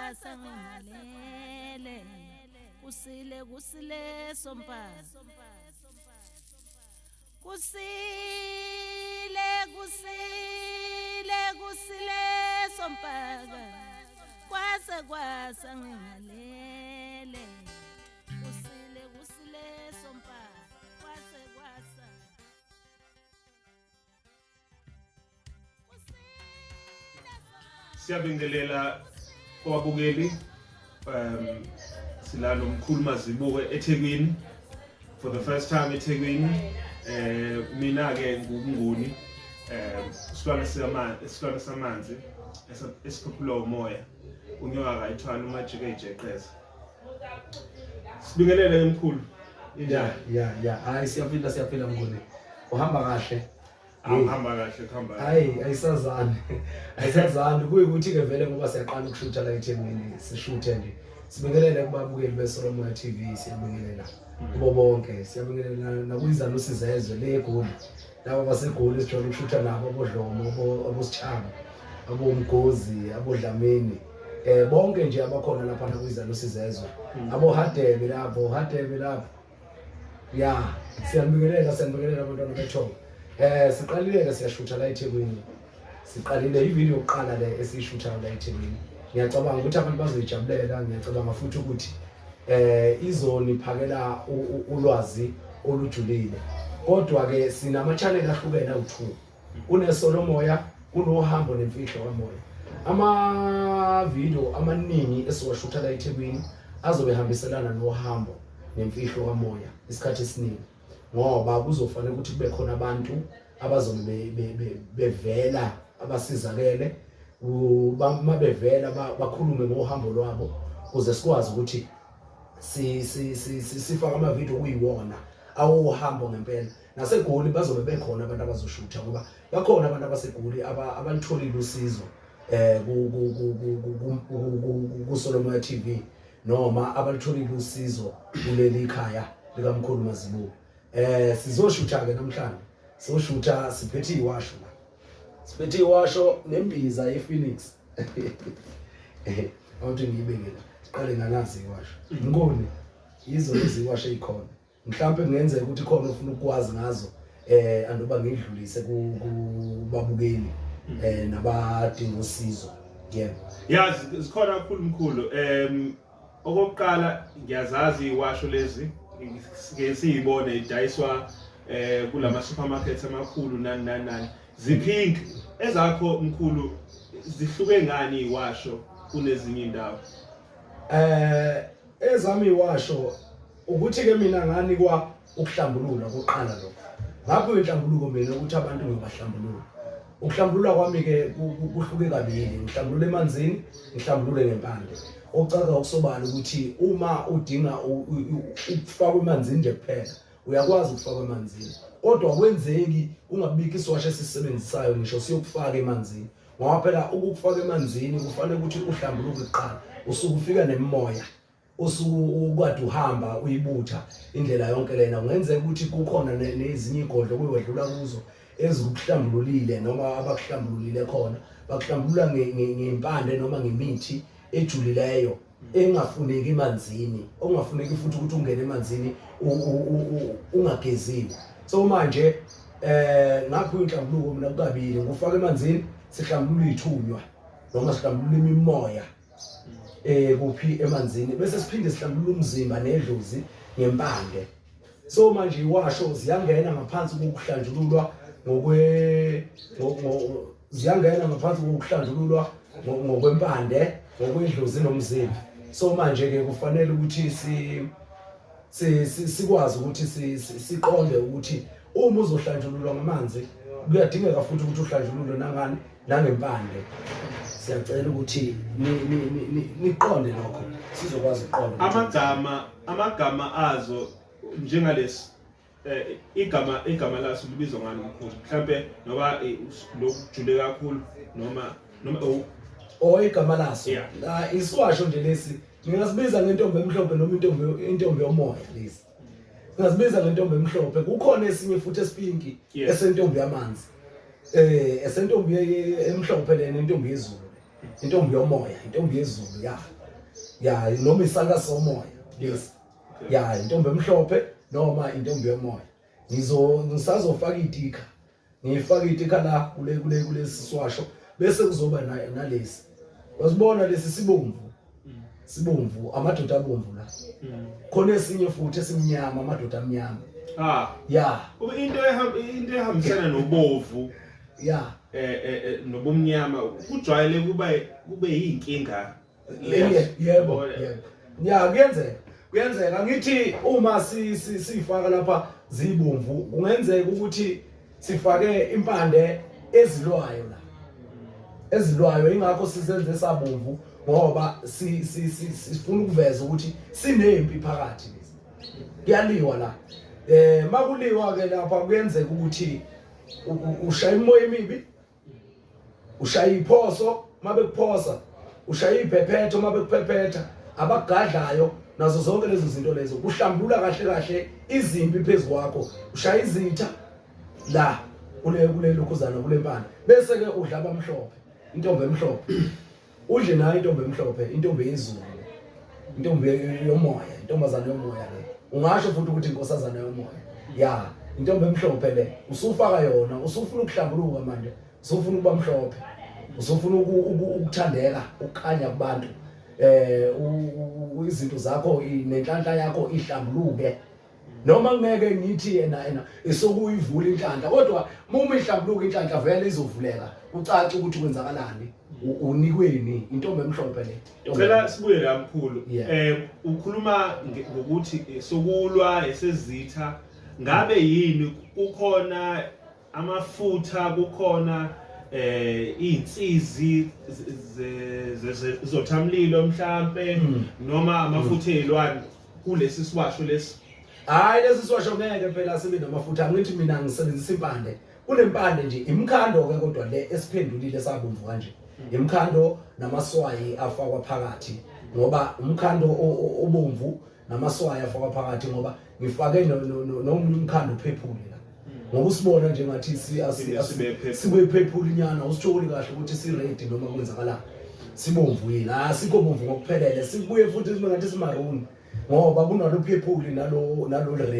kwasa ngingalele. Kusile kusile sompa. Kusile kusile kusile sompaka. Kwase kwasa ngingalele. Kusile kusile sompaka. Kwase kwasa. Siyabingelela kwababukeli sila nomkhulu Mazibuko eThekwini for the first time eThekwini. Mina ke nguMnguni, isilwane samanzi, isilwane samanzi esiphuphulwa umoya, unyoka kayithwala umajike ejeqeza. Sibingelele mkhulu. Ya ya ya, hayi siyaphila, siyaphila Mnguni, uhamba kahle? Ahamba kahle, kuhamba. Hayi, ayisazani, ayisazani. Kuyikuthi ke vele ngoba siyaqala ukushutha la eThekwini, sishuthe nje. Sibingelele kubabukeli beSolomoya TV, siyabingelela kubo bonke, siyabingelela nakuyizanusi zezwe le eGoli, laba baseGoli sijwayele ukushutha nabo, aboDlomo, aboSichaba, aboMgozi, aboDlamini, bonke nje abakhona lapha nakuyizanusi zezwe, aboHadebe lapho, Hadebe lapho. Ya, siyabingelela, siyabingelela abantwana bethongo. Siqalile ke siyashutha la eThekwini. Siqalile ivideo yokuqala le esiyishuthayo la eThekwini. Ngiyacabanga ukuthi abantu bazoyijabulela, ngiyacabanga futhi ukuthi izoniphakela ulwazi olujulile. Kodwa ke sinama channel ahlukene awu2. KuneSolomoya, kunohambo nemfihlo kamoya. Ama video amaningi esiwashutha la eThekwini azobe hambiselana nohambo nemfihlo kamoya isikhathi esiningi, ngoba kuzofanele ukuthi kube khona abantu abazobe bevela abasizakele, mabevela bakhulume ngohambo lwabo, kuze sikwazi ukuthi sifake ama video kuyiwona awuhambo ngempela. NaseGoli bazobe bekhona abantu abazoshutha, ngoba bakhona abantu abaseGoli abalitholile usizo ku Solomoya TV noma abalitholile usizo kuleli khaya likaMkhulu Mazibuko. Sizoshutha ke namhlanje, sizoshutha siphethe iwasho la, siphethe iwasho nembiza yePhoenix. Awuthi ngiyibeke la, siqale nganazi iwasho. Ngikoni yizo lezi iwasho ezikhona, mhlawumbe kungenzeka ukuthi khona ufuna ukwazi ngazo, andoba ngidlulise kubabukeli nabadinga usizo. Yebo. Yazi zikhona kakhulu mkhulu. Okokuqala ngiyazazi iwasho lezi, sike siyibone idayiswa kulama supermarkets amakhulu nani nani nani, zipink. Ezakho mkhulu zihluke ngani iwasho kunezinye indawo? Ezami iwasho ukuthi ke mina nganikwa ukuhlambulula koqala lokho. Ngapho inhlambuluko mina ukuthi abantu ngibahlambulula. Ukuhlambulula kwami ke kuhluke kabili, ngihlambulula emanzini, ngihlambulule ngempande. Okucaca okusobala ukuthi uma udinga ukufakwa emanzini nje kuphela, uyakwazi ukufakwa emanzini, kodwa kwenzeki ungabikho isiwasho esisebenzisayo ngisho siyokufaka emanzini, ngoba phela ukukufaka emanzini kufanele ukuthi uhlambuluke kuqala. Usuke ufika nemimoya usuku ukade uhamba uyibutha indlela yonke lena, kungenzeka ukuthi kukhona nezinye igodlo okuwedlula kuzo ezikuhlambululile noma abakuhlambululile khona, bakuhlambulula ngempande noma ngemithi ejulileyo engafuneki emanzini, okungafuneki futhi ukuthi ungene emanzini ungageziwe. So manje ngapho inhlambuluko mina kukabili, ngufaka emanzini, sihlambulula ithunywa noma sihlambulula imimoya kuphi emanzini, bese siphinde sihlambulula umzimba nedlozi ngempande. So manje iwasho ziyangena ngaphansi kokuhlanjululwa ngokwe ziyangena ngaphansi kokuhlanjululwa ngokwempande, ngokwedlozi nomzimba. So manje ke kufanele ukuthi si sikwazi ukuthi siqonde ukuthi uma uzohlanjululwa ngamanzi kuyadingeka futhi ukuthi uhlanjululwe nangani, nangempande. Siyacela ukuthi niqonde lokho, sizokwazi ukuqonda. Amagama azo njengalesi, igama laso libizwa ngani mkhulu? Mhlambe noba lokujule kakhulu noma oh. Oh, igama laso la isiwasho nje lesi ngingasibiza ngentombi emhlophe noma intombi yomoya. Lesi ngingasibiza ngentombi emhlophe. Kukhona esinye futhi esipinki esentombi yamanzi, esentombi emhlophe lena, intombi yezulu, intombi yomoya, intombi yezulu ya. Ya, noma isalukazi somoya lesi. Ya, intombi emhlophe noma intombi yomoya. Ngisazofaka itika, ngifaka itika la kulesi siwasho, bese kuzoba nalesi. Wasibona lesi sibomvu, sibomvu, amadoda abomvu la. Khona esinye futhi esimnyama, amadoda amnyama. Ya. Into ehambisana nobovu. Ya. Nobumnyama kujwayele kube yinkinga. Yebo, yebo. Ya, kuyenzeka. Kuyenzeka ngithi uma sifaka lapha zibomvu, kungenzeka ukuthi sifake impande ezilwayo la. Ezilwayo, ingakho sizenze sabomvu, ngoba sifuna ukuveza ukuthi sinempi phakathi lezi. Kuyaliwa la. Makuliwa ke lapha kuyenzeka ukuthi ushaya imoya emibi, ushaya iphoso mabekuphosa, ushaya iphephetho mabekuphephetha, abagadlayo nazo zonke lezo zinto lezo kuhlambulula kahle kahle izimpi phezukwakho. Ushaya izitha la kule lokhuzana kule mpande, bese ke udla abamhlophe, intombi emhlophe, udle nayo intombi emhlophe, intombi yezulu, intombi yomoya, intombazana yomoya le. Ungasho futhi ukuthi inkosazana yomoya. Ya, intombi emhlophe le usufaka yona, usufuna ukuhlambuluka manje, usufuna ukuba mhlophe, usufuna ukuthandeka, ukukhanya kubantu. Izinto zakho nenhlanhla yakho ihlambuluke. Noma ngeke ngithi yena isokuyivula inhlanhla, kodwa uma ihlambuluka inhlanhla vele izovuleka, kucace ukuthi kwenzakalani, unikweni intombi emhlophe le. Cela sibuye la mkhulu. Ukhuluma ngokuthi sokulwa esezitha, ngabe yini kukhona amafutha, kukhona insizi zothamlilo mhlambe, noma amafutha ezilwane kulesi siwasho lesi? Hayi, lesi siwasho ngeke phela sibe namafutha. Angithi mina ngisebenzisa impande. Kunempande nje, imkhando ke kodwa le esiphendulile sabomvu kanje. Imkhando namaswayi afakwa phakathi, ngoba umkhando obomvu namaswayi afakwa phakathi, ngoba ngifake nomunye umkhando ophephule la. Ngoba usibona nje ngathi sibe phephule inyana, usitholi kahle ukuthi si ready noma kwenzakalani. Sibomvu yini? Asikho bomvu ngokuphelele, sibuye futhi sibe ngathi simaroon, ngoba kunalo phephuli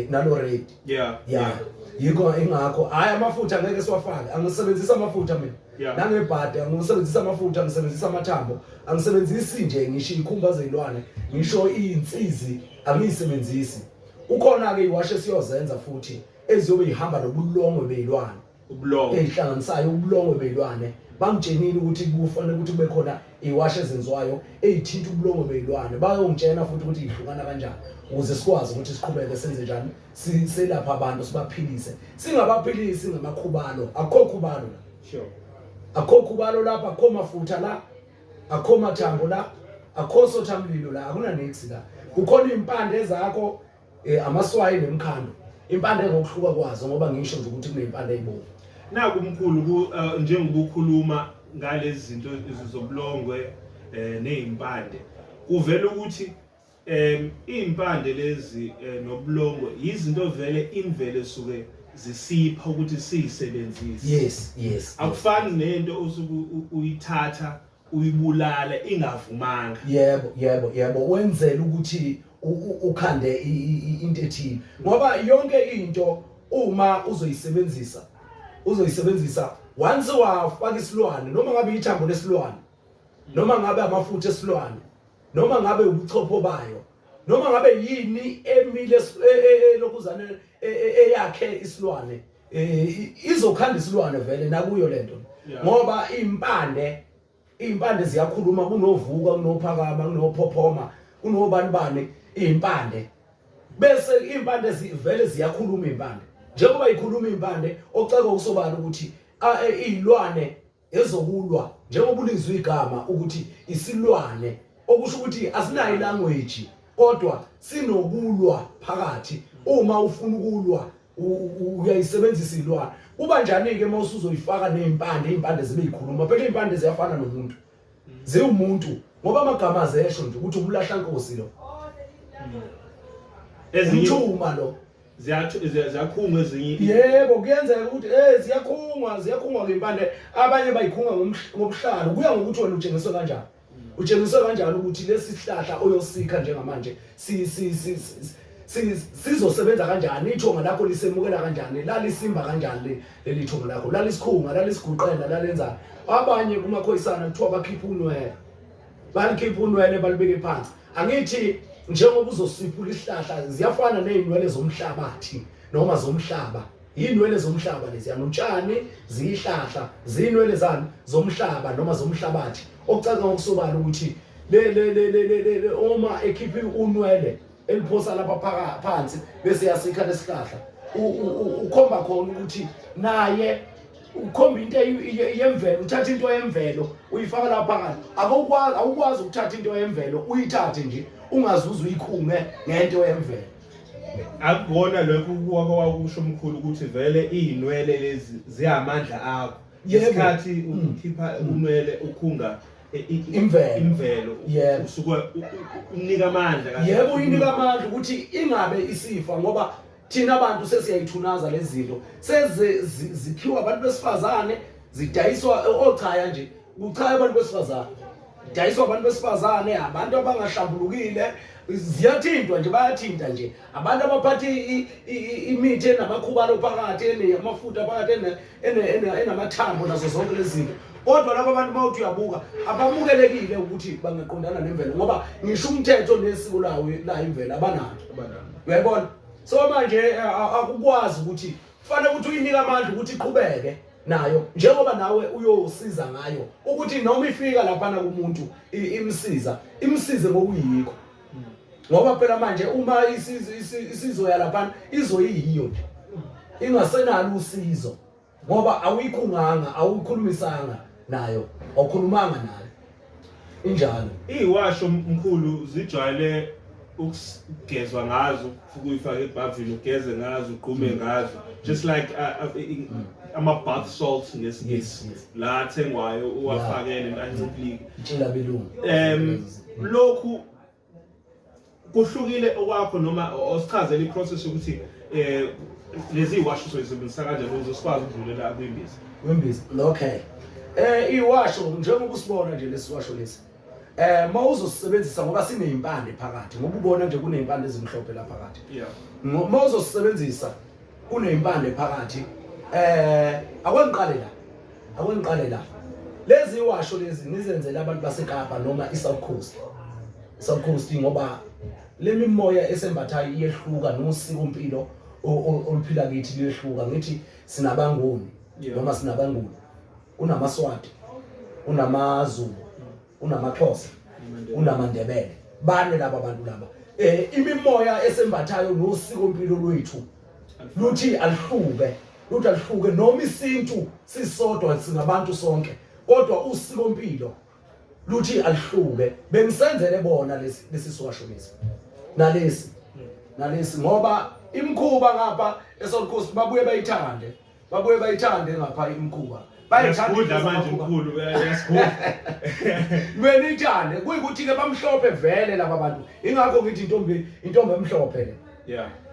nalo red. Yeah. Yikho ingakho hayi amafutha ngeke siwafake. Angisebenzisa amafutha mina. Nangebhadi angisebenzisa amafutha, angisebenzisa amathambo, angisebenzisi nje ngisho ikhumba zezilwane, ngisho izinsizi angiyisebenzisi. Ukhona ke iwashe siyozenza futhi eziyobe ihamba nobulongwe bezilwane. Ubulongwe ezihlanganisayo ubulongwe bezilwane. Bangitshenile ukuthi kufanele ukuthi kube khona iwashe ezenziwayo ezithinta ubulongwe bezilwane. Bayongitshena futhi ukuthi ihlukana kanjani ukuze sikwazi ukuthi siqhubeke senze njani, selapha abantu sibaphilise. Singabaphilisi ngamakhubalo, akukho khubalo la. Akukho khubalo lapha, akukho mafutha la, akukho mathambo la, akukho sothamlilo la, akuna niks la. Kukhona impande zakho, amaswayi nemkhando, impande ngokuhluka kwazo, ngoba ngisho nje ukuthi kunempande ezibomvu. Naku mkhulu, njengoba ukhuluma ngalezi zinto zobulongwe nezimpande, kuvela ukuthi impande lezi nobulongwe izinto vele imvelo suke zisipha ukuthi siyisebenzise. Yes, yes. Akufani nento osuke uyithatha uyibulala ingavumanga. Yebo, yebo, yebo, wenzela ukuthi ukhande into ethile, ngoba yonke into uma uzoyisebenzisa once wafaka isilwane, noma ngabe ithambo lesilwane, noma ngabe amafutha esilwane, noma ngabe ubuchopho bayo, noma ngabe yini emile lokuzane eyakhe isilwane, izokhanda isilwane vele nakuyo lento. Ngoba impande ziyakhuluma, kunovuka, kunophakama, kunophophoma, kunobani bani, impande. Bese impande vele ziyakhuluma impande. Njengoba ikhuluma impande, oceka usobala ukuthi izilwane ezokulwa, njengoba ulizwe igama ukuthi isilwane, okusho ukuthi asinayo language kodwa sinokulwa phakathi. Uma ufuna ukulwa uyayisebenzisa ilwane. Kuba njani ke uma usuzoyifaka nezimpande, izimpande zibe ikhuluma? Phela izimpande ziyafana nomuntu, ziwumuntu, ngoba amagama azesho nje ukuthi umlahla nkosi lo, ezinye umthuma lo, ziyakhungwa ezinye. Yebo, kuyenzeka ukuthi ziyakhungwa ngempande, abanye bayikhunga ngobuhlalo, kuya ngokuthi wena utshengiswe kanjani. Utshengiswe kanjani ukuthi lesi sihlahla oyosikha njengamanje si si si sizosebenza kanjani, ithonga lakho lisemukela kanjani, lalisimba kanjani leli thonga lakho, lalisikhunga, lalisiguqela, lalenzani. Abanye kumakhoyisana kuthiwa bakhipha unwele, balikhipha unwele balibeke phansi. Angithi njengoba uzosiphula isihlahla ziyafana nezinwele zomhlabathi noma zomhlaba, yinwele zomhlaba lezi, anutshani ziyihlahla, zinwele zani zomhlaba noma zomhlabathi, okucaca ngokusobala ukuthi le le le le le uma ekhipha unwele eliphosa lapha phansi bese yasikha lesihlahla, ukhomba khona ukuthi naye ukhomba into yemvelo, uthatha into yemvelo uyifaka lapha phakathi. Akukwazi, awukwazi ukuthatha into yemvelo uyithathe nje ungazuze uyikhunge ngento yemvelo. Akukona lokho kwakusho omkhulu ukuthi vele izinwele lezi ziyamandla akho. Isikhathi ukhipha unwele ukhunga imvelo, imvelo usuke unika amandla kahle. Yebo, uyinika amandla ukuthi ingabe isifa, ngoba thina abantu sesiyayithunaza lezi zinto, seze ziphiwa abantu besifazane, zidayiswa ochaya nje, kuchaya abantu besifazane, dayiswa abantu besifazane, abantu abangahlambulukile, ziyathintwa nje, bayathinta nje abantu abaphatha imithi enamakhubalo phakathi, enamafutha phakathi, enamathambo nazo zonke lezi zinto. Kodwa laba bantu mawuthi uyabuka abamukelekile ukuthi bangaqondana nemvelo, ngoba ngisho umthetho nesiko lawo la imvelo abanalo. Uyayibona? So manje akukwazi ukuthi kufanele ukuthi uyinike amandla ukuthi iqhubeke nayo, njengoba nawe uyosiza ngayo ukuthi noma ifika laphana kumuntu imsiza, imsize ngokuyikho. Ngoba phela manje uma isizo yalaphana izoyiyiyo nje, ingasenalo usizo, ngoba awuyikhunganga, awuyikhulumisanga nayo, awukhulumanga nayo, injalo. Iwasho mkhulu zijwayele ukugezwa ngazo, ufike uyifake ebhavini ugeze ngazo, ugqume ngazo, just like ama bath salts ngesingisi la athengwayo uwafakele anciplike itshela belungu. Lokhu kuhlukile okwakho, noma osichazele iprocess yokuthi lezi iwasho soyisebenzisa kanjani ukuze sikwazi ukudlulela kwimbiza. Kwimbiza, okay. Iwasho njengoba usibona nje lesiwasho lesi, mawuzosisebenzisa ngoba sinezimpande phakathi, ngoba ubona nje kunezimpande ezimhlophe la phakathi. Mawuzosisebenzisa kunezimpande phakathi. Akwengiqale la, akwengiqale la. Lezi iwasho lezi nizenzele abantu baseKapa noma iSouth Coast. South Coast, ngoba le mimoya esembathayo iyehluka, nosiko impilo oluphila kithi liyehluka. Ngithi sinabanguni noma sinabanguni, kunamaswati, kunamaZulu, kunamaXhosa, kunamaNdebele, bane laba bantu laba. Imimoya esembathayo nosiko impilo lwethu luthi alihluke, luthi alihluke, noma isintu sisodwa singabantu sonke, kodwa usiko impilo luthi alihluke. Bengisenzele bona lesi lesi siwasho lesi nalesi nalesi, ngoba imikhuba ngapha eSouth Coast babuye bayithande, babuye bayithande ngapha imikhuba, bayithanda manje mkhulu, uyasigudla benithande kuyikuthi ke bamhlophe vele laba bantu. Ingakho ngithi intombi, intombi emhlophe le.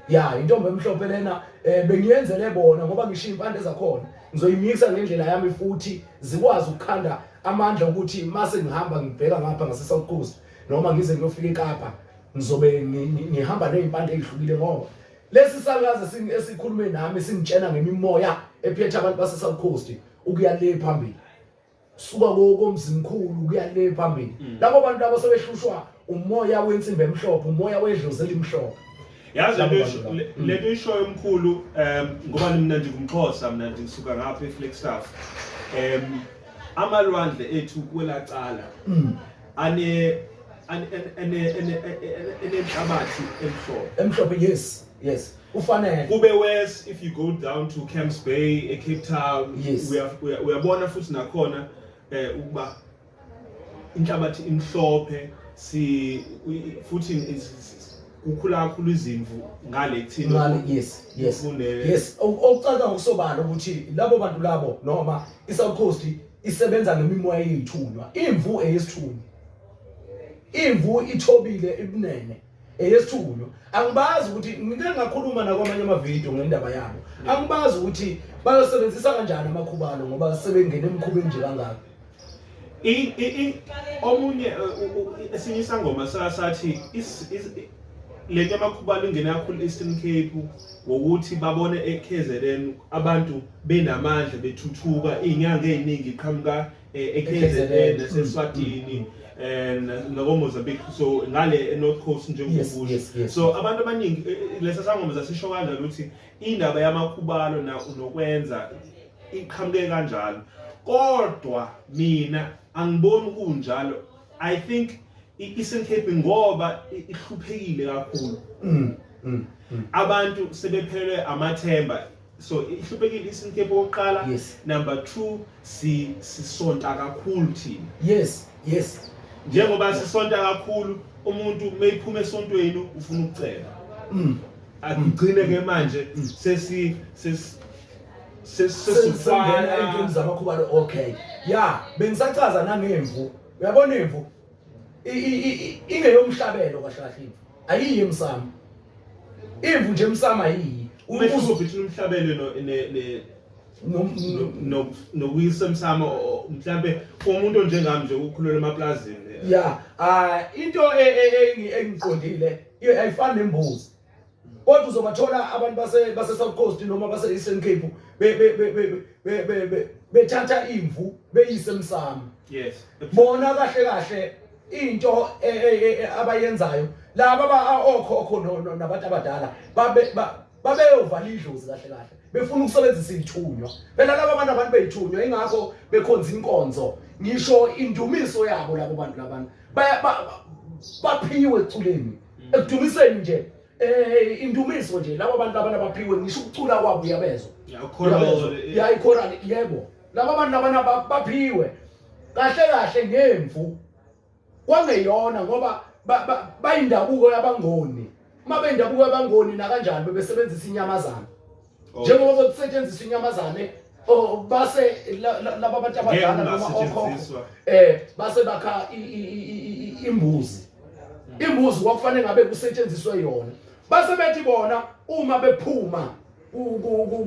Ya, intombi emhlophe lena bengiyenzele bona, ngoba ngisho impande zakhona ngizoyimikisa ngendlela yami futhi zikwazi ukukhanda amandla ukuthi mase ngihamba ngibheka ngapha ngase South Coast noma ngize ngiyofika eKapa, ngizobe ngihamba nezimpande ezihlukile, ngoba lesi salukazi esikhulume nami singitshena ngemimoya ephethe abantu base South Coast ukuya le phambili, suka komzimkhulu ukuya le phambili. Labo bantu labo sebehlushwa umoya wensimbi emhlophe, umoya wedlozi elimhlophe. Yazi lento ishoyo mkhulu, ngoba mina nje ngumXhosa, mina nje ngisuka ngapha eFlagstaff. Amalwandle ethu kwelacala ane enenhlabathi emhlophe. Emhlophe, yes, yes. Ufanele. Kube west if you go down to Camps Bay, e Cape Town, uyabona futhi nakhona ukuba inhlabathi imhlophe, si futhi kukhula kakhulu izimvu ngale kuthina. Ngale, yes, yes. Yes, okucaca ngokusobala ukuthi labo bantu labo noma iSouth Coast isebenza ngemimoya eyithunywa. Imvu eyesithunywa. Imvu ithobile ibunene eyesithunywa. Angibazi ukuthi ngike ngakhuluma nakwamanye amavidiyo ngendaba yabo. Angibazi ukuthi bayosebenzisa kanjani amakhubalo ngoba sebengene emkhubeni nje kangaka. Omunye esinye isangoma sathi lento yamakhubalo ingene kakhulu e-Eastern Cape ngokuthi babone e-KZN abantu benamandla bethuthuka, iy'nyanga ey'ningi iqhamuka e-KZN naseSwatini nakoMozambique, so ngale e-North Coast njengokusho. So abantu abaningi lesa sangoma zasisho kanjalo ukuthi indaba yamakhubalo nokwenza iqhamuke kanjalo, kodwa mina angiboni kunjalo. I think i-Eastern Cape ngoba ihluphekile kakhulu, abantu sebephelelwe amathemba, so ihluphekile i-Eastern Cape okokuqala. Number 2, sisonta kakhulu thina. Njengoba sisonta kakhulu, umuntu mayiphuma esontweni ufuna ukucela. Agcine ke manje sesi sesifana entweni zamakhubalo. Okay, ya, bengisachaza nangemvu. Uyabona imvu ingeyomhlabelo kahle kahle, imvu ayiyi emsamo, imvu nje emsamo ayiyi. Umehluko between umhlabelo no nokuyisa emsamo, mhlambe umuntu onjengami nje ukukhulela emaplazini. Ya, into engiqondile ayifani nembuzi, kodwa uzobathola abantu base South Coast noma base Eastern Cape be bethatha imvu beyise emsamo. Bona kahle kahle into abayenzayo laba okhokho nabantu abadala babeyovala idlozi kahle kahle, befuna ukusebenzisa ithunywa phela laba bantu, abantu beyithunywa, ingakho bekhonza inkonzo, ngisho indumiso yabo labo bantu labana baphiwe eculeni, ekudumiseni nje, indumiso nje laba bantu labana baphiwe, ngisho ukucula kwabo uyabezwa. Ya, ichoral, yebo, laba bantu labana baphiwe kahle kahle ngemvu kwangeyona, ngoba bayindabuko yabangoni. Uma beyindabuko yabangoni nakanjani bebesebenzisa inyamazana, njengoba kusetshenziswa inyamazane base laba bantu abadala noma okhokho base bakha imbuzi. Imbuzi kwakufanele ngabe kusetshenziswe yona, base bethi bona uma bephuma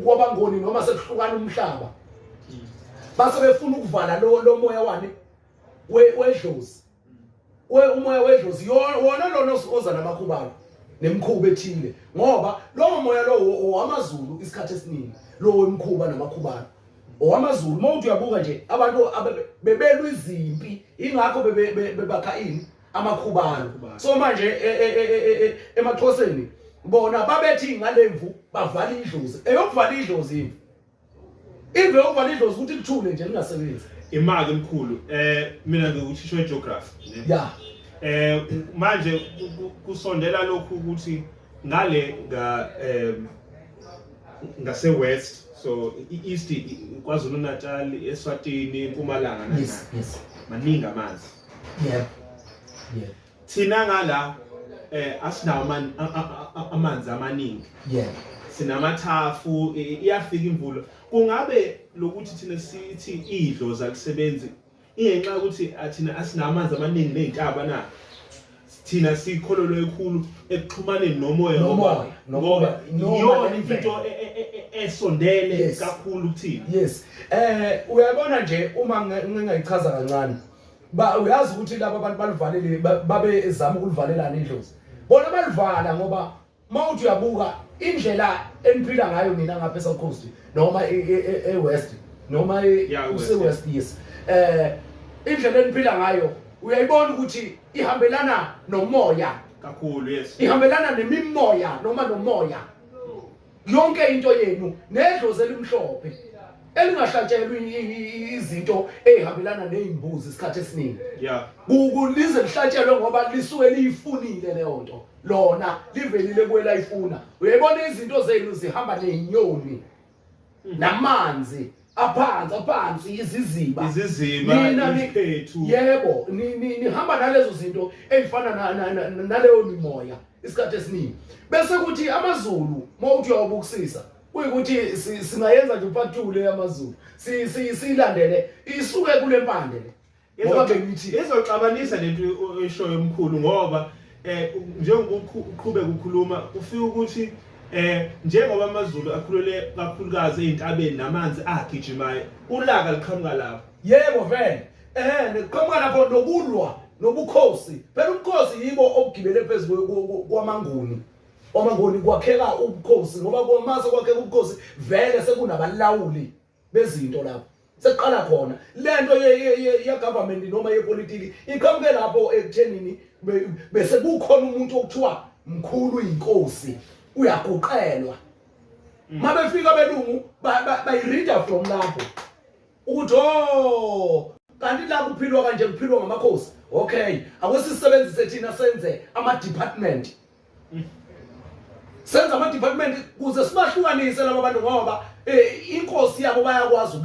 kwabangoni noma sekuhlukana umhlaba, base befuna ukuvala lo moya wani wedlozi, umoya wedlozi wona lona oza namakhubalo nemikhuba ethile, ngoba lowo moya lowo owamaZulu isikhathi esiningi, lo wemkhuba namakhubalo owamaZulu. Uma uthi uyabuka nje abantu bebelwa izimpi, ingakho bebakha ini, amakhubalo. So manje emaXhoseni bona babethi ngalemvu bavala idlozi, eyokuvala idlozi imvu, imvu yokuvala idlozi ukuthi lithule nje lingasebenzi. Imali emkhulu, mina ngikuthisha we-geography ne? Ya. Manje kusondela lokhu ukuthi ngale nga ngase west, so i-east, KwaZulu Natal, eSwatini, eMpumalanga, maningi amanzi. yebo yebo Thina ngala asinawo amanzi amaningi. Sinamathafu, iyafika imvula. Kungabe lokuthi thina sithi idlozi alisebenzi ingenxa yokuthi thina asinawo amanzi amaningi ney'ntaba na? Thina sikholelwa ekhulu ekuxhumaneni nomoya, ngoba Nomoya, nomoya, ngoba noma iyona nemvelo. Into esondele kakhulu kuthina. Yes, uyabona nje uma ngingayichaza kancane, ba uyazi ukuthi laba abantu balivalele, babezama ukulivalelana idlozi, bona balivala ngoba mawuthi uyabuka indlela eniphila ngayo nina ngapha eSouth Coast noma e-West noma Yeah, West. use-West, yes, indlela eniphila ngayo uyayibona ukuthi ihambelana nomoya kakhulu, yes. Ihambelana nemimoya noma nomoya yonke into yenu, nedlozi elimhlophe elingahlatshelwa izinto ezihambelana nezimbuzi isikhathi esiningi. Lize lihlatshelwe ngoba lisuke liyifunile leyo nto, lona livelile kuwela ifuna. Uyayibona izinto zenu zihamba nezinyoni namanzi aphansi aphansi, iziziba. Iziziba. Iziphethu. Yebo, nihamba nalezo zinto ezifana naleyo mimoya isikhathi esiningi, bese kuthi amaZulu mawuthi uyawubukisisa kuyikuthi singayenza nje part 2 le yamaZulu, siyilandele isuke kule mpande le, ngoba bengithi Izoxabanisa lento oyishoyo omkhulu, ngoba njengoba uqhubeka ukhuluma ufika ukuthi njengoba amaZulu akhulele kakhulukazi ezintabeni namanzi agijimayo, ulaka liqhamuka lapho. Yebo vele. Neqhamuka lapho nokulwa nobukhosi. Phela ubukhosi yibo obugibele phezulu kwamaNguni. KwamaNguni kwakheka ubukhosi ngoba kwamase kwakheka ubukhosi vele sekunabalawuli bezinto lapho. Sekuqala khona lento ye government noma yepolitiki iqhamuke lapho ekuthenini bese kukhona umuntu okuthiwa mkhulu inkosi uyaguqelwa. Mabefika abelungu bayirida from lapho ukuthi oh kanti la kuphilwa kanje, kuphilwa ngamakhosi. Okay, akusisebenzise thina senze ama department, senze ama department kuze sibahlukanise laba bantu ngoba inkosi yabo bayakwazi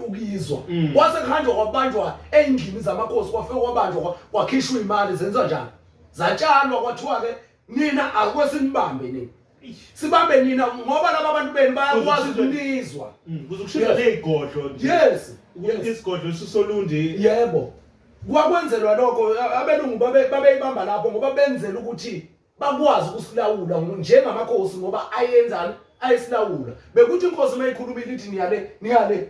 ukuyizwa. Kwase kuhanjwa kwabanjwa endlini zamakhosi, kwafika kwabanjwa kwakhishwa imali, zenziwa njani, zatshalwa, kwathiwa ke nina akwesinibambe nina, sibambe nina ngoba laba bantu benu bayakwazi ukunizwa. Kuze kushisa nezigodlo nje. Yes. Isigodlo sisolundi. Yebo, kwakwenzelwa lokho. Abelungu babeyibamba lapho ngoba benzela ukuthi bakwazi ukusilawula njengamakhosi, ngoba ayenzani, ayesilawula. Bekuthi inkosi mayikhulumile ithi niyale, niyale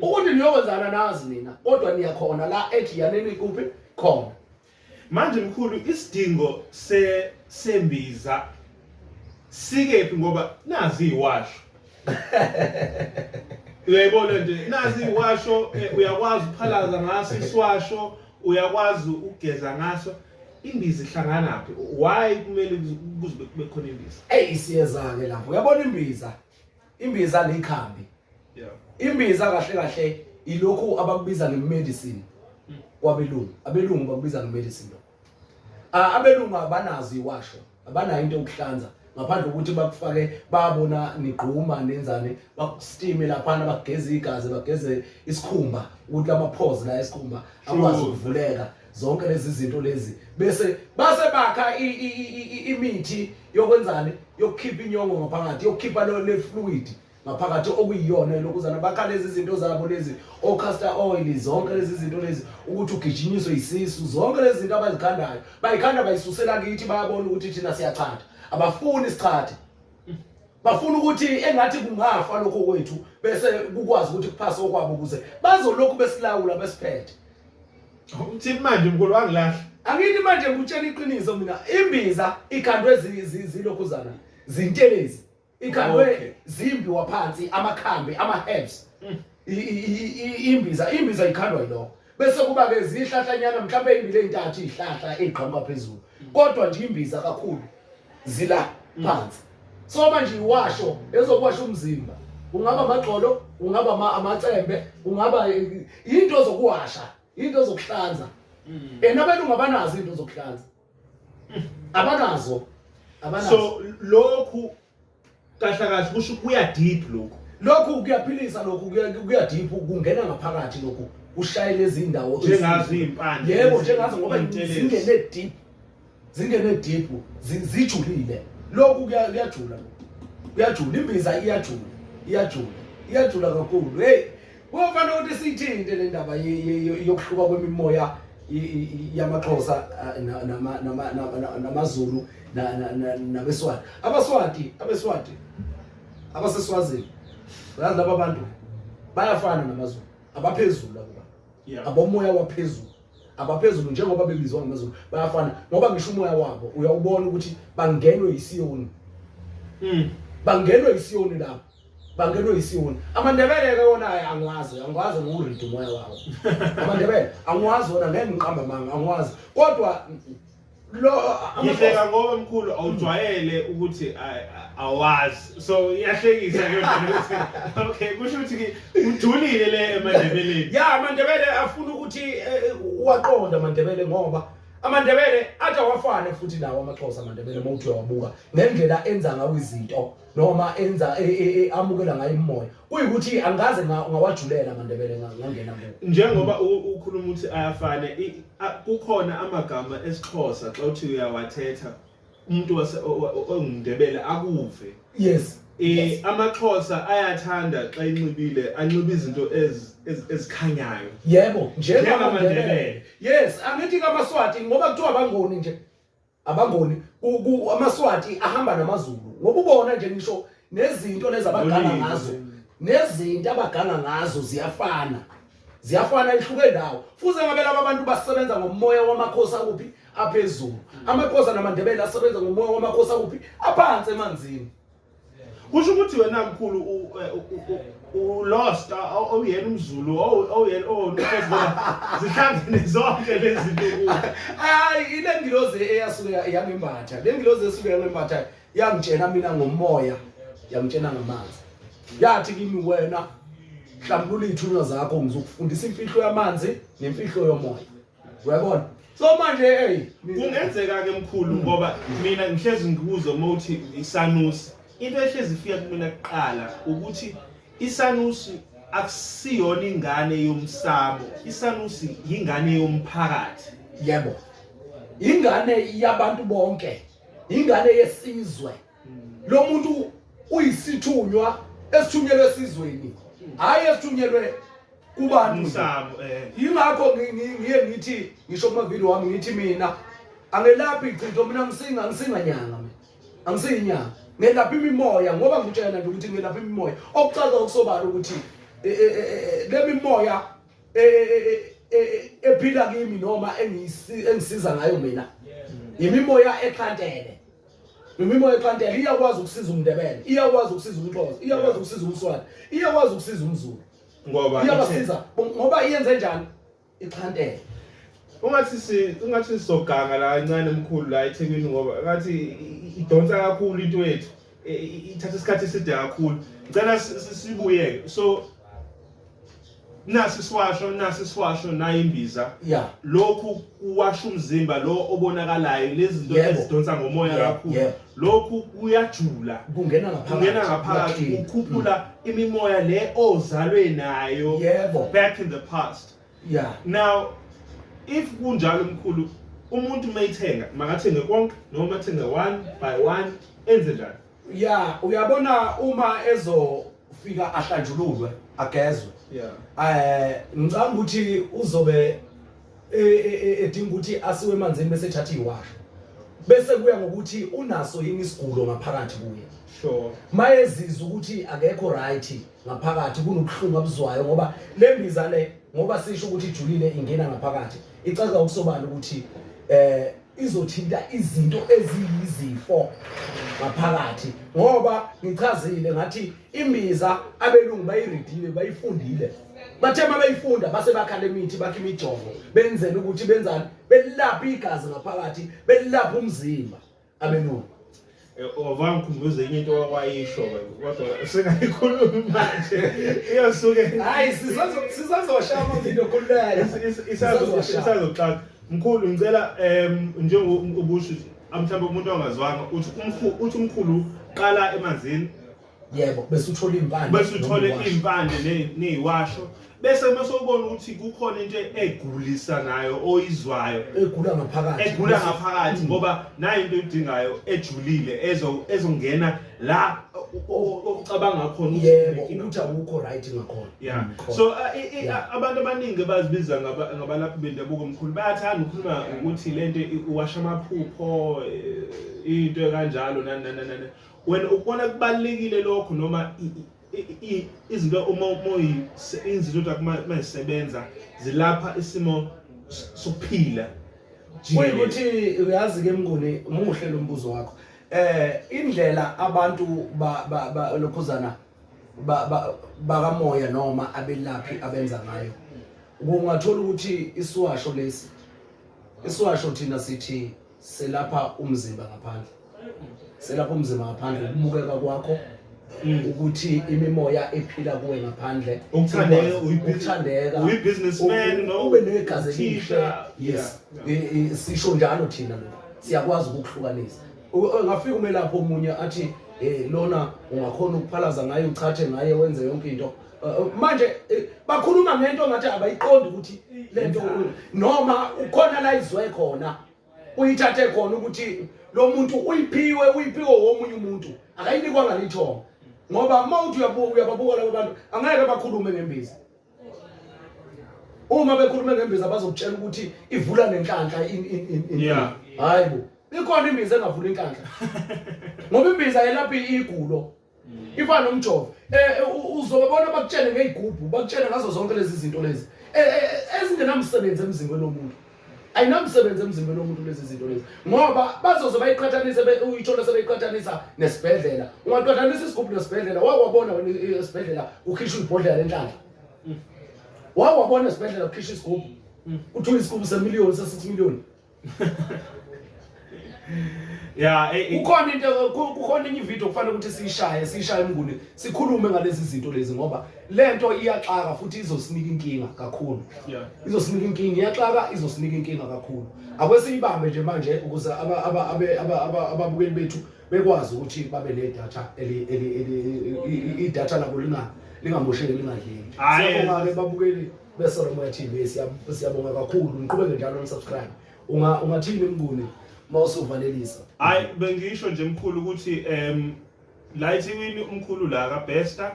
ukuthi niyokwenzana nazi nina, kodwa niyakhona la ethi yaneni kuphi khona. Manje mkhulu, isidingo se sembiza sikephi? Ngoba nazi iwasho, uyayibona nje, nazi iwasho, uyakwazi ukuphalaza ngaso isiwasho, uyakwazi ukugeza ngaso. Imbiza ihlanganaphi? Why kumele kuze kube khona imbiza? Eyi, siyeza-ke lapho. Uyabona imbiza likhambi. Imbiza kahle kahle ilokhu abakubiza nge-medicine kwabelungu. Abelungu bakubiza nge-medicine lokho. Abelungu abanazo iwasho, abanayo into yokuhlanza ngaphandle kokuthi bakufake, babona nigquma nenzani, bakustime laphana, bageze igazi, bageze isikhumba ukuthi lama-pores la esikhumba akwazi ukuvuleka, zonke lezi zinto lezi, bese base bakha imithi yokwenzani, yokukhipha inyongo ngaphakathi, yokukhipha le fluid ngaphakathi okuyiyona lokuzana. Bakha lezi zinto zabo lezi o-castor oil, zonke lezi zinto lezi ukuthi ugijinyiswe isisu, zonke lezi zinto abazikhandayo bayikhanda bayisusela kithi. Bayabona ukuthi thina siyachatha, abafuni sichathe, bafuna ukuthi engathi kungafa lokho kwethu bese kukwazi ukuthi kuphase okwabo ukuze bazolokhu besilawula besiphethe. Uthini manje mkhulu? Wangilahla. Angithi manje ngikutshela iqiniso mina, imbiza ikhandwe zilokhuzana zintelezi, ikhandwe zimbiwa phansi, amakhambi, ama-herbs. Imbiza ikhandwa yilokho, bese kuba ke zihlahlanyana mhlawumbe imbili ey'ntathu iy'hlahla ey'qhamuka phezulu, kodwa nje imbiza kakhulu zila phansi. So manje iwasho ezokuwasha umzimba, ungaba amagxolo, ungaba amacembe, ungaba into zokuwasha, into zokuhlanza. Ena abelungu abanazo into zokuhlanza, abanazo, abanazo. So lokhu kahle kahle kusho kuya deep lokhu. Lokhu kuyaphilisa, lokhu kuya deep, kungena ngaphakathi, lokhu kushayela izindawo. Njengazo iy'mpande. Yebo, njengazo ngoba iy'ntelezi. Zingene deep, zingene deep, zijulile. Lokhu kuyajula, lokhu kuyajula. Imbiza iyajula, iyajula, iyajula kakhulu. Hey, kuyofanele ukuthi siyithinte le ndaba yokuhluka kwemimoya yamaXhosa namaZulu nabeSwati. AbaSwati, abeSwati abaseSwazini, yazi laba bantu bayafana namaZulu, abaphezulu labo bantu. Abomoya waphezulu, abaphezulu njengoba bebizwa ngamaZulu, bayafana ngoba ngisho umoya wabo uyawubona ukuthi bangenwe yisiyoni. Bangenwe yisiyoni lapho, bangenwe yisiyoni. AmaNdebele-ke wona hhayi, angiwazi, angiwazi ngiwuride umoya wawo. AmaNdebele angiwazi wona, ngeke ngiqamba amanga, angiwazi, kodwa lo Ngihleka ngoba mkhulu awujwayele ukuthi awazi, so iyahlekisa ke ukuthi okay, kusho ukuthi ke ujulile le emaNdebeleni. Ya, amaNdebele afuna ukuthi uwaqonde amaNdebele, ngoba amaNdebele athi awafane futhi nawo amaXhosa. AmaNdebele uma uthi uyawabuka ngendlela enza ngawo izinto noma enza amukela ngayo imimoya, kuyikuthi angikaze ngawajulela amaNdebele ngangena kuwo. Njengoba ukhuluma ukuthi ayafana, kukhona amagama esiXhosa xa uthi uyawathetha umuntu wase onguNdebele akuve. Yes. AmaXhosa ayathanda xa enxibile anxibe izinto ezikhanyayo. Yebo, njengamaNdebele. NjengamaNdebele. Yes, angithi kamaswati ngoba kuthiwa abangoni nje, abangoni amaSwati ahamba namaZulu ngoba ubona nje ngisho nezinto lezi abaganga Nolimi. ngazo, nezinto abaganga ngazo ziyafana. Ziyafana, ihluke ndawo. Fuze ngabe laba bantu basebenza ngomoya wamakhosi akuphi? Aphezulu. AmaXhosa namaNdebele asebenza ngomoya wamakhosi akuphi? Aphansi emanzini. Kusho ukuthi wena mkhulu u-lost, awuyena umZulu, awuyena owumXhosa, ngoba zihlangene zonke lezi zinto kuwe. Hayi, ile ngilozi eyasuke yangembatha, le ngilozi esuke yangembatha yangitshena mina ngomoya, yangitshena ngamanzi, yathi kimi, wena hlambulula iy'thunywa zakho, ngizokufundisa imfihlo yamanzi nemfihlo yomoya, uyabona? So manje, hey. Kungenzeka-ke mkhulu, ngoba mina ngihlezi ngikubuza uma uthi isanusi, into ehlezi ifika kumina kuqala ukuthi isanusi akusiyona ingane yomsamo, isanusi yingane yomphakathi. Yebo, ingane yabantu bonke, ingane yesizwe. Lo muntu uyisithunywa esithunyelwe esizweni, hhayi esithunyelwe kubantu nje. Umsamo. Yingakho ngiye ngithi, ngisho kumavidiyo wami, ngithi mina angelaphi ichitho, mina ngisinga nyanga, mina angisiyinyanga, ngelapha imimoya, ngoba ngikutshela nje ukuthi ngelapha imimoya, okuchaza okusobala ukuthi le mimoya ephila kimi noma engisiza ngayo mina imimoya exhantele. Imimoya exhantele iyakwazi ukusiza umNdebele, iyakwazi ukusiza umXhosa, iyakwazi ukusiza umSwati, iyakwazi ukusiza umZulu. Ngoba Iyabasiza ngoba iyenze njani? Ixhantele. Ungathi sizoganga la kancane mkhulu la eThekwini, ngoba ngathi idonsa kakhulu into yethu, ithatha isikhathi eside kakhulu. Ngicela sibuyeke. So nasi isiwasho, nayi imbiza. Lokhu kuwasha umzimba lo obonakalayo, lezi zinto ezidonsa ngomoya kakhulu. Lokhu kuyajula. Kungena ngaphakathi. Kungena ngaphakathi. Kuyaklina. Kukhuphula imimoya le ozalwe nayo back in the past. Now if kunjalo mkhulu, umuntu mayithenga makathenge konke noma athenge one by one, enze njani? Ya, uyabona, uma ezofika ahlanjululwe, agezwe, ngicabanga ukuthi uzobe edinga ukuthi asiwe emanzini bese ethatha iwasho, bese kuya ngokuthi unaso yini isigulo ngaphakathi kuye. Mayezizwa ukuthi akekho right ngaphakathi, kunobuhlungu abuzwayo, ngoba le mbiza le, ngoba sisho ukuthi ijulile, ingena ngaphakathi, icaca ukusobala ukuthi izothinta izinto eziyizifo ngaphakathi, ngoba ngichazile ngathi imbiza abelungu bayiridile, bayifundile, bathe uma beyifunda base bakhala imithi, bakha imijovo, benzela ukuthi benzani? Belapha igazi ngaphakathi, belapha umzimba abelungu. Ova ngikhumbuza enye into wakwayisho kodwa singayikhulumi manje, iyasuke. Hayi, sisazoshaya amavidiyo, khululeka. Isazoxaka mkhulu. Ngicela njengo ubusho, mhlawumbe umuntu ongazwanga, uthi umkhulu, uthi umkhulu qala emanzini. Yebo, bese uthola impande. Bese uthole noma iwasho. Iy'mpande ney'washo, bese mase ubona ukuthi kukhona into egulisa nayo oyizwayo. Egula ngaphakathi. Egula ngaphakathi, ngoba nayo into oyidingayo ejulile ezongena la ocabanga khona ukuthi unenkinga. Ukuthi awukho right ngakhona. Khona. So abantu abaningi bazibiza ngabalaphi bendabuko mkhulu, bayathanda ukukhuluma ukuthi lento uwasha amaphupho, into kanjalo, nani nani nani. Wena ukubona kubalekile lokho noma izinto uma izinto mayisebenza zilapha isimo sokuphila jikelele? Kuyikuthi uyazi ke Mnguni, muhle lo mbuzo wakho. Indlela abantu ba lokhuzana bakamoya noma abelaphi abenza ngayo, kungathola ukuthi isiwasho lesi, isiwasho thina sithi selapha umzimba ngaphandle, selapha umzimba ngaphandle, ukubukeka kwakho, ukuthi imimoya ephila kuwe ngaphandle Ukuthandeka, ukuthandeka, uyi-businessman, no? Ube negazi elihle. Uthisha. Yes. Sisho njalo thina, lokho siyakwazi ukukuhlukanisa. Ngafika umelaphi omunye athi lona ungakhona ukuphalaza ngaye, uchathe ngaye, wenze yonke into. Manje bakhuluma ngento ngathi abayiqondi ukuthi lento noma ukhona la izwe khona uyithathe khona, ukuthi lo muntu uyiphiwe, uyiphiwe womunye umuntu, akayinikwanga lithongo, ngoba uma uthi uyabuka, uyababuka labo bantu, angeke bakhulume ngembiza. Uma bekhulume ngembiza bazokutshela ukuthi ivula nenhlanhla in. Hayi bo, ikhona imbiza engavula inhlanhla? Ngoba imbiza yelapha igulo, ifana nomjovo. Uzobabona bakutshele ngey'gubhu, bakutshele ngazo zonke lezi zinto lezi ezingenamsebenzi emzimbeni womuntu. Ayinamsebenzi emzimbeni womuntu lezi zinto lezi, ngoba bazoze bayiqhathanise, uyithole sebeyiqhathanisa nesibhedlela. Ungaqhathanisa isigubhu nesibhedlela, wawabona wena esibhedlela ukhishwa ibhodlela lenhlanhla? Wawabona esibhedlela ukhishwa isigubhu, kuthiwa isigubhu semiliyoni, se-6 million? Yeah, Kukhona into, kukhona enye ivideo kufanele ukuthi siyishaye Mnguni, sikhulume ngalezi zinto lezi, ngoba lento iyaxaka futhi izosinika inkinga kakhulu. Izosinika inkinga, iyaxaka, izosinika inkinga kakhulu. Akwesiyibambe nje manje ukuze ababukeli bethu bekwazi ukuthi babe nedatha eli eli eli idatha labo lingamosheki, lingadleki. Siyabonga-ke babukeli beSoromoya TV, siyabonga kakhulu. Niqhubeke njalo ni-subscribe. Ungathini Mnguni uma usuvalelisa? Hayi, bengisho nje mkhulu ukuthi la eThekwini umkhulu la kaBester,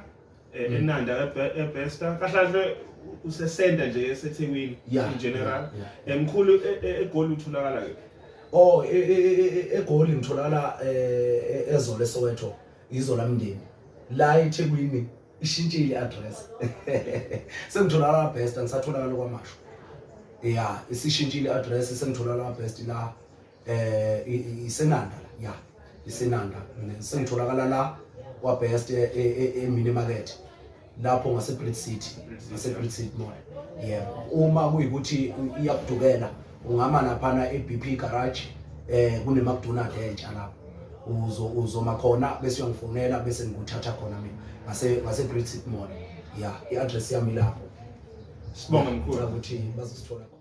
eNanda eBester, kahle kahle usesenda nje eseThekwini in general. Mkhulu, eGoli utholakala ke? Oh, eGoli ngitholakala eZola eSoweto, iZola Mndeni. La eThekwini ishintshile i-address, sengitholakala Bester, ngisatholakala kwaMashu. Yeah, isishintshile i-address, sengitholakala Best la, iseNanda la. Yeah, iseNanda, sengitholakala la kwa Best e-mini market lapho ngase Bridge City, ngase Bridge City Mall. Yebo, uma kuyikuthi iyakudukela, ungama laphana e-BP garage, kune McDonald entsha lapho, uzoma khona bese uyangifonela, bese ngikuthatha khona mina ngase Bridge City Mall. Yeah, i-address yami lapho. Sibonge mkhulu. Ukuthi bazosithola khona.